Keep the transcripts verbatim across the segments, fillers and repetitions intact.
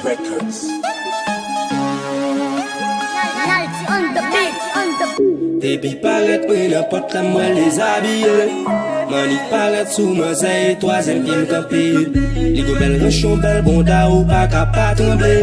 Records. Depi parèt mwen nan pòt la, m wè l dezabiye. Mannik parèt sou manzè e twazyèm pye m kanpe. Li gon bèl ranch, yon bèl bonda, ou pa ka pa tranble.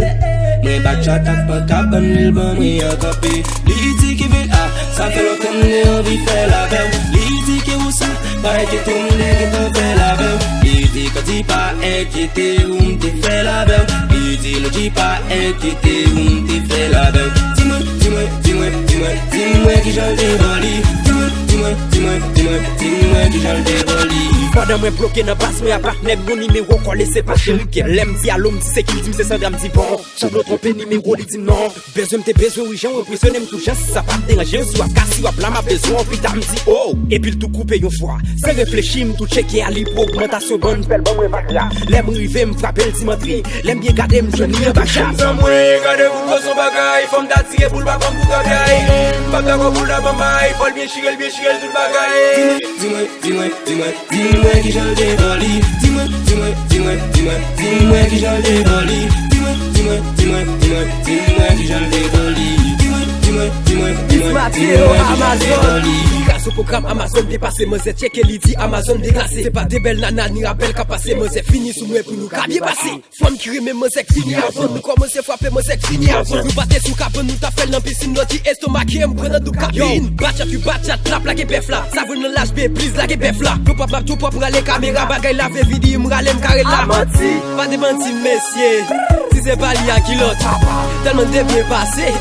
Mwen bat chat ak pankap, bann li l ban mwen an kanpe. Li di ki vin a, sa fè lontan m te anvi fè l avè w. Li di ki ou sa, pa enkyete w, m te gentan fè l avè w. Li di ka di pa enkyete w, m te fè l avè w. Li di lòt di pa enkyete w, m te fè l avè w. Di mwen, di mwen, di mwen, di mwen, di mwen kijan l te ban li. Di mwen, di mwen, di mwen, di mwen, di mwen kijan l te ban li. Pandan mwen bloke nan baz mwen a patnè m, yon nimewo kòle se pa cheri ke lè m di alo, m di se ki l, di m se Sandra, m di bon. Sanble w twonpe nimewo, li di m non. Bezwen m te bezwen wi, jan w enpresyone m tou jan, si sa pa t deranje w, si w ap ka, si w ap la, m ap bezwen w pita, m di oh. Epi l tou koupe yon fwa. San reflechi, m tou tcheke a li pou ogmantasyon, ban m fè l ban mwen vag la. Lè m rive, m frape l, di m antre. Lè m byen gade, m jwenn li anba chèz. Zanmi, gade pou koson bagay, fanm ta tire pou l pa pran pou bagay. M pa dakò pou l ta ban may, fò l byen chire l, byen chire l, tout bagay. Di mwen, di mwen, di mwen, di mwen kijan l te ban li. Di mwen, di mwen, di mwen, di mwen, di mwen kijan l te ban li. Di mwen, di mwen, di mwen, di mwen, di mwen kijan l te ban li. Di mwen, di mwen, di mwen, di mwen, di mwen kijan l te ban li. Gras o pwogram Amazon depase, manzè tcheke li di Amazon deklase. Se pa de bèl nana ni rapèl k ap pase, manzè fini sou mwen pou nou ka byen pase. Fanm ki renmen manzè k fini avan. Nou kòmanse frape manzè k fini avan. Nou bate sou kabann, nou ta fè l nan pisin, lòt di estomake m pran nan doub kabin. Bat chat wi, bat chat, n ap lage bèf la. Sa vre nan laj, be pliz lage bèf la. Yo pap map tou pap rale kamera, bagay la vle vini, m rale m kare la. A manti, pa de manti mesye. Si se pa li a kilòt. Tèlman de byen pase.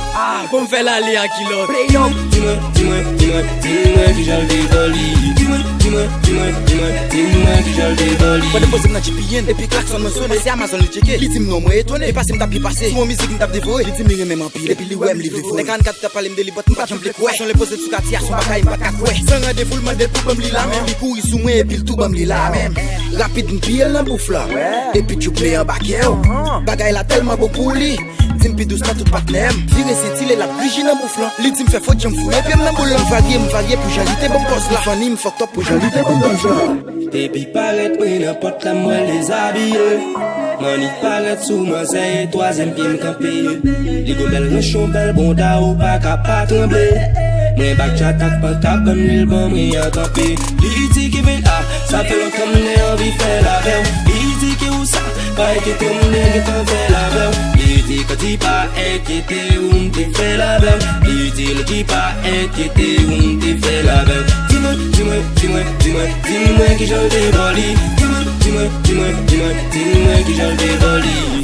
Pou m fè l ale a kilòt. Di mwen, di mwen, di mwen, di mwen kijan l te ban li. Di mwen, di mwen, di mwen, di mwen, di mwen kijan l te ban li. Mwen depoze m nan G P N, epi klaksòn mwen sonnen. Se Amazon li tcheke. Li di m non, mwen etone. E pase m t ap byen pase. Sou yon mizik m t ap devore. Li di m li renmen m anpil. Epi li wè m, li vle vre. Nèg karannkat t ap pale, m de li bòt, m pa t janm vle kwè. Son le poze sou katye a, son bagay m pa t ka kwè. San randevou, l mande pou ban m li la menm. Li kouri sou mwen, epi l tou ban m li la menm. Rapid, m piye l nan bouf la. Epi tchoup le anba kè w. Bagay la tèlman bon pou li. Di m pi dous nan tout patnè m. Vire senti l e l ap griji nan bouf lan. Li di m fè fot jan m foure pye m nan boul lan. M varye, m varye pou jan li te ban m pòz la. Fanny, m fucked up pou jan li te ban m pòz la. Depi parèt mwen nan pòt la, m wè l dezabiye. Mannik parèt sou manzè e twazyèm pye m kanpe. Li gon bèl ranch, yon bèl bonda, ou pa ka pa tranble. Mwen bat chat ak pankap, bann li l ban mwen an kanpe. Li di ki vin a, sa fè lontan m te anvi fè l avè w. Li di ki ou sa, pa enkyete w, m te gentan fè l avè w. Li di ka di pa enkyete w, m te fè l avè w. Li di lòt di pa enkyete w, m te fè l avè w. Di mwen, di mwen, di mwen, di mwen, di mwen kijan l te ban li. Di mwen, di mwen, di mwen, di mwen, di mwen kijan l te ban li.